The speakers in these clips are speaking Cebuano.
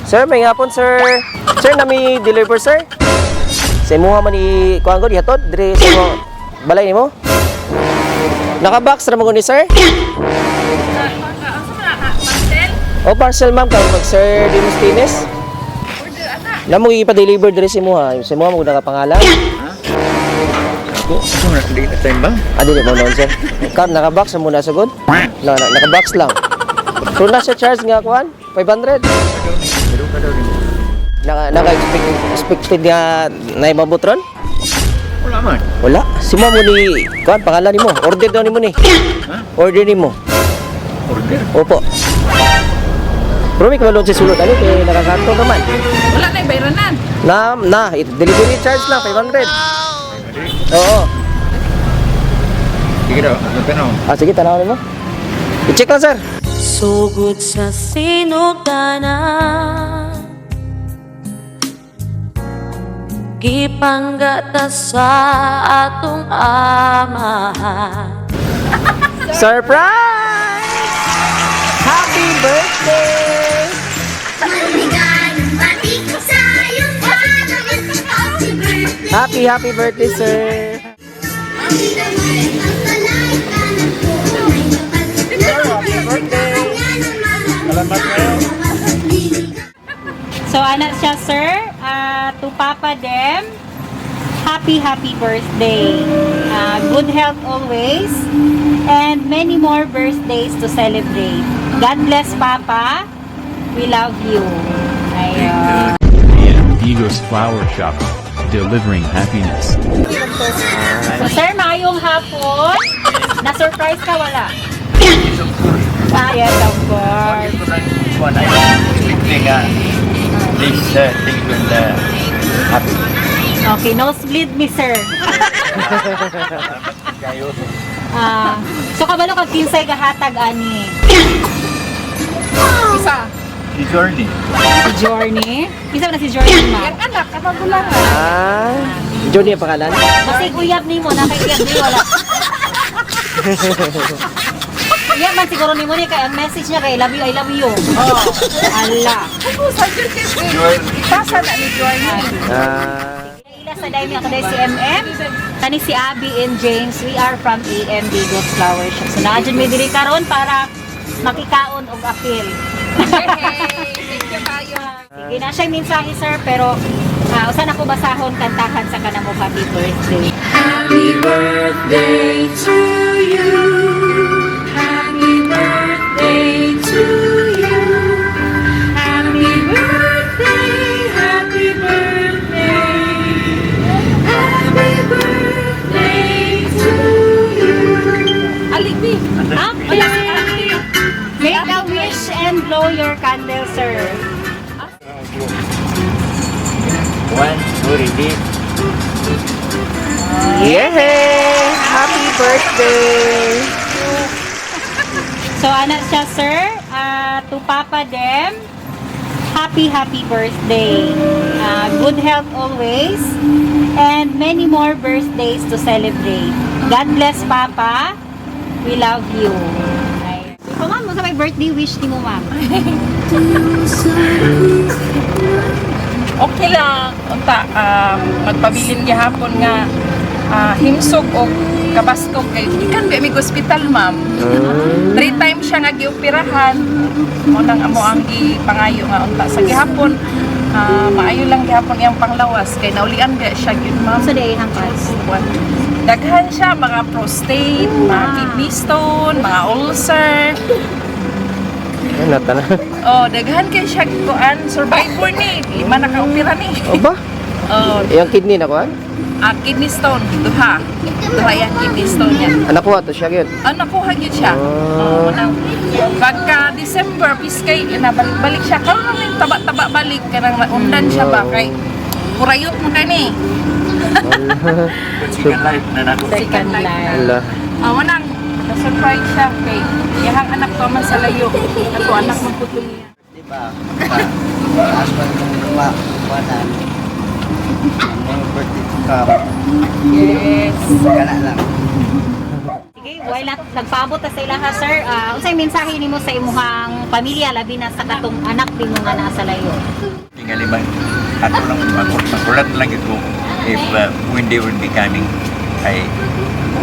Sir, may hapon, sir. Sir, nami deliver, sir. Sa imuha man ni kuan ko dihatod diri sa imo balay nimo. Naka-box ra mo ni sir? O parcel, ma'am, kay mag Sir Dinos Tines. Namo ipa-deliver diri sa imuha. Sa imuha mo nakapangalan. Ito na, hindi na time ba? Ah, dili mo noon, sir. Kam naka-box na muna sugod. Na, na naka-box lang. So na siya charge nga kuan 500. Meron ka daw rin. Naka expect, expected nga na imabot ron? Wala man. Wala. Si mo ni kuan pangalan nimo. Order daw nimo ni. Ha? Order nimo. Order? Opo. Pero may kabalon si sulod ano kay nakakanto naman. Wala na bayranan. Na na delivery charge lang 500. Oo. Sige daw, ano ka na? Ah, sige, tanaw nimo. I-check lang, sir. Sugod sa sinugdanan, gipanggata sa atong amahan. Surprise! Happy birthday! Maligayang bati sa iyong panahon. Happy birthday. Happy, happy birthday, sir. Happy naman ang talay ka ng tunay na pag- Salamat kayo. So, anak siya, sir, to Papa Dem, happy, happy birthday. Good health always, and many more birthdays to celebrate. God bless, Papa. We love you. Ayun. AM Digos Flower Shop, delivering happiness. So, sir, maayong hapon. Na-surprise ka, wala? Ah, yes, of course. One, I expecting this thing will happen. Okay, nosebleed me, sir. Kayo. Ah, so, kabalo kag kinsay gahatag ani. Isa. Si Journey. Si Journey. Kinsa man na si Journey, ma'am? Yang anak kamagulangan. Ah, Johnny ang pangalan? Basig uyab nimo na kay uyab nimo wala. Uyab man siguro nimo ni kay ang message niya kay "I love you, I love you." Oh. Ala. Sa jud kay ipasa na ni Journey. Ah, Ila sa daymi ako dahil si MM. Kani si Abby and James, we are from AM Digos Flower Shop. So naa jud mi diri karon para makikaon og apil. Hey, thank you kayo. Sige na siya mensahe, sir, pero usa na ko basahon kantahan sa kanamo happy birthday. Happy birthday to you. Happy birthday to you. Happy birthday, happy birthday. Happy birthday to you. Alibi. Ah, wala si Ate. Make a wish and blow your candle, sir. One, two, ready. yay! Happy birthday! So, anak siya, sir, to Papa Dem, happy, happy birthday. Good health always, and many more birthdays to celebrate. God bless, Papa. We love you. Ay. So, ma'am, sa may birthday wish ni mo, ma'am? Okay lang unta magpabilin gihapon nga himsog og kabaskog kay gikan ba mig ospital, ma'am. Three times siya nga gioperahan. Mo nang amo ang gipangayo nga unta sa gihapon maayo lang gihapon iyang panglawas kay naulian ba siya gyud, ma'am. Sa day hangkas. Buwan. Daghan siya mga prostate, mga kidney stone, mga ulcer. Ay, nata na. Oh, daghan kay siya kuan survivor ni. Lima na ka-opera ni. O ba? Oh, Yung kidney na kuan? Kidney stone duha. Duha yung kidney stone niya. Anak ko ato siya gyud. Ah, nakuha gyud siya. Oh, nang pagka December piskay nabalik-balik siya. Karon lang taba-taba balik kanang naundan siya ba kay purayot mo kani. Second life na nako. Second life. Ala. Ah, wanang na-surprise siya kay iyahang anak to man sa layo. Ato anak man pud niya. Di ba? Taas pa ng pa, panan. Ang birthday to come. Yes. Kana lang. Sige, Why not nagpaabot ta sa ilaha, sir? Unsay mensahe nimo sa imuhang pamilya, labi na sa katong anak nimo nga naa sa layo? Tingali man, ato lang, magulat lang ito if when they will be coming ay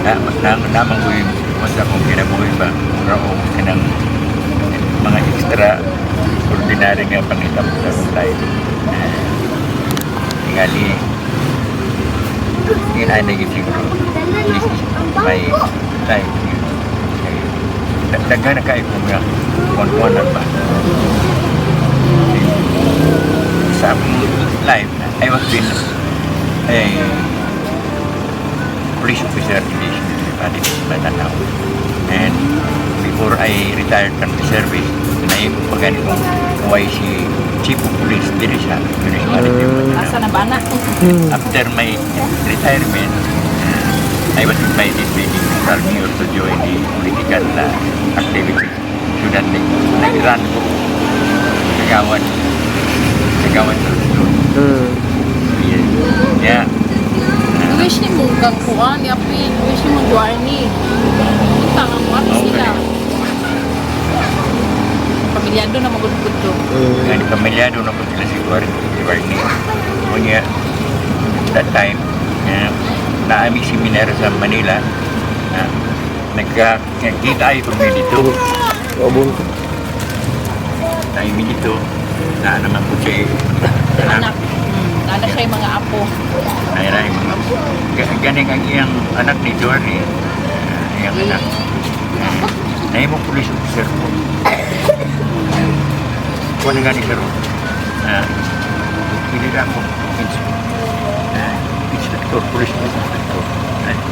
na, na, naman ko yung sa akong kinabuhi ba, mura o kanang mga extra ordinary nga panghitabo sa akong life. Tingali, ginanay siguro this is my life. Kay daghan na kaayo ko nga kuwan-kuwanan ba. Sa akong life, I was been a police officer in the municipality of Matanao. And before I retired from the service, nahimo pa gani kong YC Chief of Police diri sa municipality of Matanao. Asa na ba na? After my retirement, I was invited by the local mayor to join the political activity. So that nag-run ko kagawad, kagawad sa Luzon. Yeah. Wish ni mo kang kuan, yapin. Wish ni mo Juarni. Unta nga mo ato sila. Pamilyado na magudgud to. Ngani pamilyado na po sila si Warni. Kunya, that time, naa mi seminar sa Manila, nagkita ay kami dito. Ubuntu. Naami dito, na naman po siya Anak. Ana siya yung mga apo. Ay, ay, ganing ang iyang anak ni Johnny, iyang anak. Nahimong police officer po. Kuha na gani karon. Pili na ako inspector, police inspector.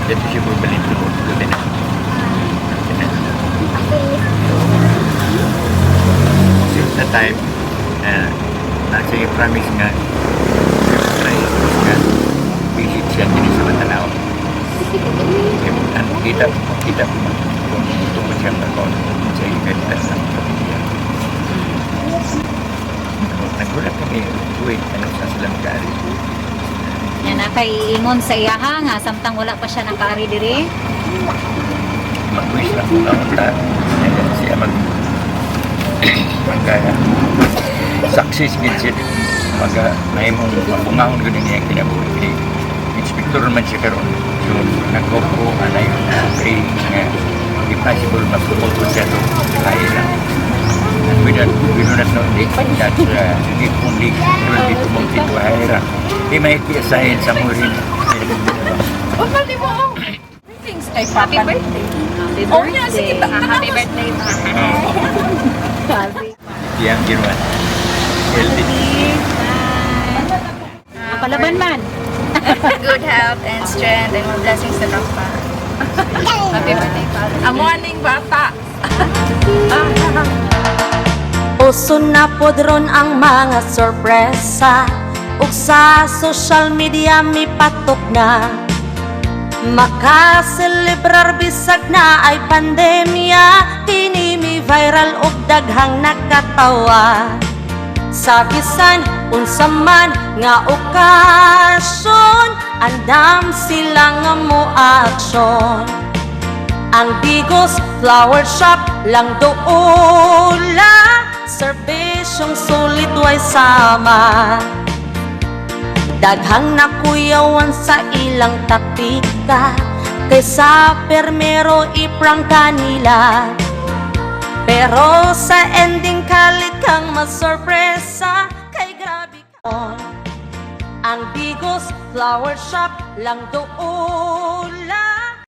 Dito siya po balito. Lieutenant. Lieutenant. So, since that time, nasa yung promise nga, try nga, visit siya din sa Matanao. Kaya ano, kita, kita ko man kung gusto ko siya mag sa event ng pamilya. Nagulat kami, wait, ano sa sila magkaari? Yan na kay ingon sa iyaha nga samtang wala pa siya nakaari diri. Mag-wish lang kung kaunta. Siya mag success gid siya. Mag mahimong mabungahon gud niya kinabuhi. Kay inspector man siya karon. So nag-hope ko anay pray nga if possible ma-promote siya to higher rank. And we do not know that if only he will be promoted to higher rank, he might be assigned somewhere in Oh, mali mo. Oh. Greetings kay Papa. Happy birthday. Happy Oh, yeah, sige. Happy birthday, Pa. Yang ginawa. Healthy. Palaban man. Good health and strength and more blessings to come pa. Happy birthday, Pa. Amo aning bata. Uso na pod ron ang mga sorpresa ug sa social media mipatok na. Makaselebrar bisag na ay pandemya. Kini mi viral ug daghang nakatawa. Sa bisan unsa man nga okasyon, andam sila nga mo aksyon. Ang Digos Flower Shop lang doula, serbisyong sulit way sama. Daghang nakuyawan sa ilang taktika, kaysa permero i-prank kanila. Pero sa ending kalit kang masorpresa, kay grabe ka. Ang Digos Flower Shop lang doula.